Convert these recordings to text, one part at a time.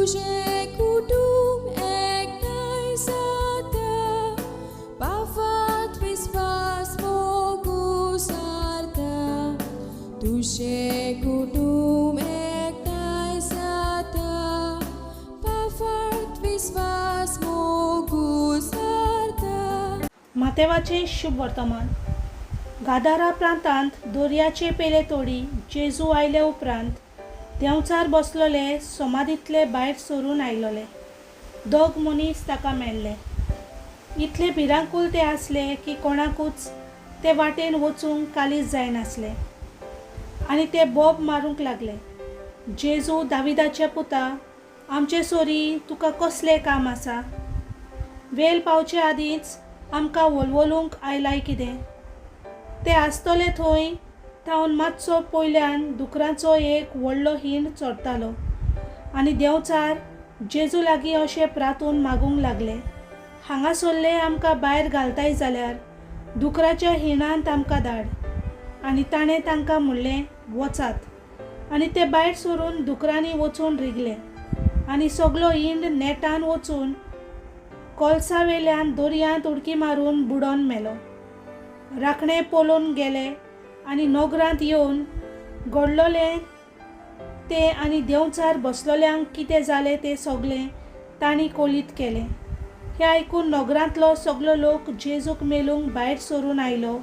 तुजें कुटूंब एकठांय जाता, पाफात विस्वास मोगू सारता. तुजें कुटूंब एकठांय जाता, पाफात विस्वास मोगू सारता. मातेवाचें शुभ वर्तमान. गादारा प्रांतांत दर्याचे पेले तोडी जेजू आयले उपरांत देंवचार बसलोले समाधींतले भायर सरून आयलोले दोग मनीस ताका मेळ्ळे. इतले भिरांकूल ते आसले की कोणाकूच ते वाटेन वचूंक कालीज जायनासलें आनी ते बोब मारूंक लागले, जेजू दाविदाच्या पुता, आमचे सोरी तुका कसलें काम आसा? वेल पावचे आदींच आमकां वलवलूंक आयलाय कितें? ते आसतले थंय थावन मातसो पयल्यान दुकरांचो एक व्हडलो हींड चडतालो आनी देंवचार जेजू लागीं अशें प्रातून मागूंक लागले, हांगासरले आमकां भायर घालताय जाल्यार दुकराच्या हिणांत आमकां धाड. आनी ताणें तांकां म्हणलें, वचात. आनी ते भायर सरून दुकरांनी वचून रिगले आनी सगलो हिंड नेटान वचून कोलसावेल्यान दर्यांत उडकी मारून बुडोन मेलो. राखणे पळोवन गेले आनी नोगरांत येवन घडलोलें तें आनी देंवचार बसलोल्यांक कितें जालें तें सगलें तांणी कोलीत केलें. हें आयकून नगरांतलो सगलो लोक जेजूक मेलूंक भायर सरून आयलो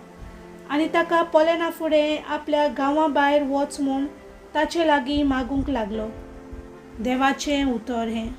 आनी ताका पळयना फुडें आपल्या गांवा भायर वच म्हूण ताचे लागीं मागूंक लागलो. देवाचें उतर हें.